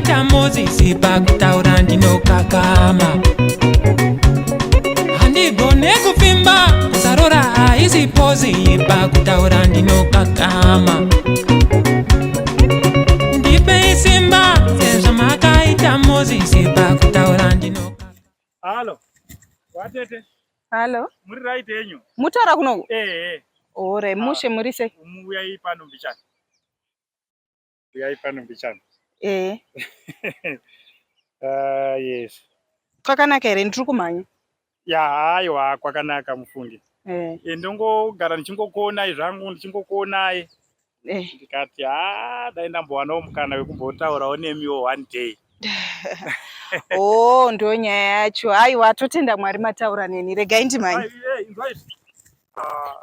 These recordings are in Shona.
Sezvamakaita Mozisi pakutaura ndinokakama. Handigone kupfimba, kusarora haisi pozi pakutaura ndinokakama. Ndipei simba sezvamakaita Mozisi pakutaura ndinokakama. Halo. Watete. Halo. Muri right henyu? Mutaura kunoku? Eh eh. Ore mushe muri sei? Uyai pano mbichana. Uyai pano mbichana. Eh. Yes. Kwakanaka here ndiri kumhanya? Ya aiwa kwakanaka mufunge. Eh. Eh, ndongogara ndichingokuonai zvangu ndichingokuonai. Eh. Ndikati haa dai ndambowanawo mukana wekumbotaurawo nemiwo one day. Oh, ndo nyaya yacho. Aiwa totenda Mwari mataura neni. Regai ndimhanye. Ai, eh, inzwa izvi. Ah.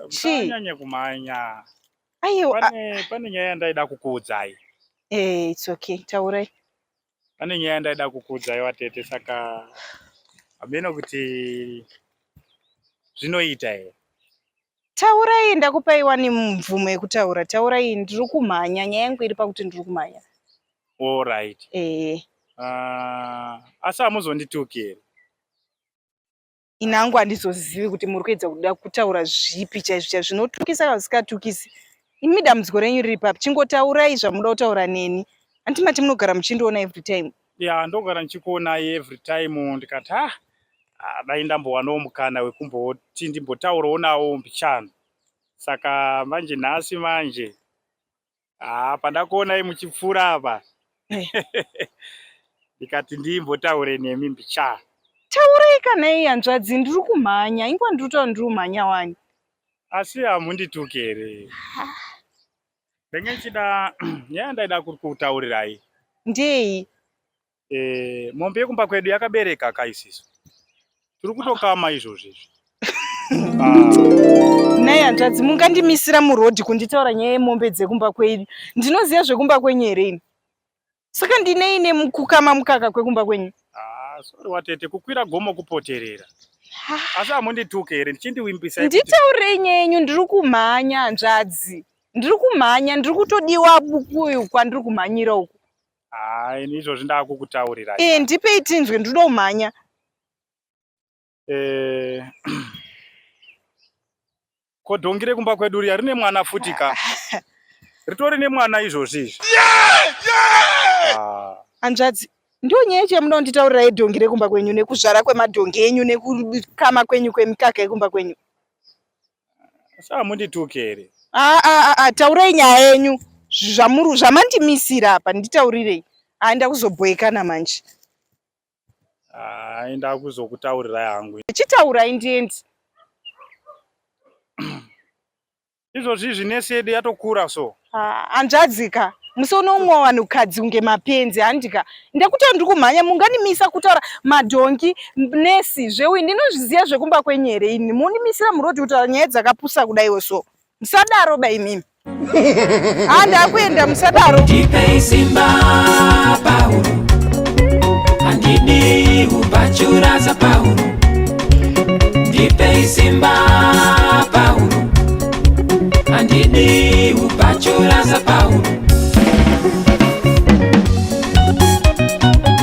Chii? Musanyanye kumhanya. Aiwa. Pane nyaya yandaida kukuudzai. Eh, it's okay. Taurai. Pane nyaya yandaida kukuudzai watete, saka hameno kuti zvinoita here. Taurai, ndakupai wani mvumo yekutaura. Taurai, ndiri kumhanya. Nyaya yangu iri pakuti ndiri kumhanya. All right. Eh. Asi hamuzondituki here? Ini hangu handizozivi kuti muri kuedza kuda kutaura zvipi chaizvo chaizvo zvinotukisa kana zvisikatukisi. Imi dambudziko renyu riri papi? Chingotaurai zvamunoda kutaura neni. Handiti mati munogara muchindiona every time? Ya, ndogara ndichikuonai every time, ndikati ah, dai ndambowanawo mukana wekumboti ndimbotaurawo nawo mbichana. Saka manje nhasi manje pandakuonai muchipfuura apa ndikati ndimbotaure nemi mbichana. Taurai kana iyi hanzvadzi, ndiri kumhanya. Ingwa ndiri kutaura ndiri kumhanya wani. Asi hamundituki here? Ndenge ndichida nyaya ndaida kutaurirai. Ndei? Mombe yekumba kwedu yakabereka kaisiso. Tiri kutokama izvozvi izvi. Nhai hanzvadzi, mungandimisira murodhi kunditaura nyaya yemombe dzekumba kwenyu? Ndinoziva zvekumba kwenyu here ini? Saka ndinei nemukukama mukaka kwekumba kwenyu? Sorry watete, kukwira gomo kupoterera. Asi hamundituke here ndichindiwimbisa? Nditaurirei nyaya yenyu, ndiri kumhanya hanzvadzi. Ndiri kumhanya, ndiri kutodiwa bukuyu kwandiri kumhanyira uku. Ini izvozvi ndakukutaurirai. Ndipei tinzwe, ndinoda kumhanya. Ko dhongi rekumba kwedu riya rine mwana futi ka? Ritori nemwana izvozvi izvi. Hanzvadzi, ndiyo nyaya yacho yamunoda kunditaurira yedhongi rekumba kwenyu nekuzvara kwemadhongi enyu nekukama kwenyu kwemikaka yekumba kwenyu? Asi hamundituki here? Taurai nyaya yenyu zvamandimisira apa, nditaurirei. Ndakuzobhoekana manje. Ndakuzokutaurirai hangu. Chitaurai ndiendi. Izvozvi izvi nesi yedu yatokura so. Hanzvadzi ka, musaona umwe vanhukadzi kunge mapenzi handika. Ndakuti ndiri kumhanya, mungandimisa kutaura madhongi, nesi zveuyu ndinozviziva zvekumba kwenyu here ini? Mundimisira murodhi kutaura nyaya dzakapusa kudaiwo so. Musadaro ba imimi. Ndakuenda, musadaro. Ndipei simba Pauro, handidi ubhadharo.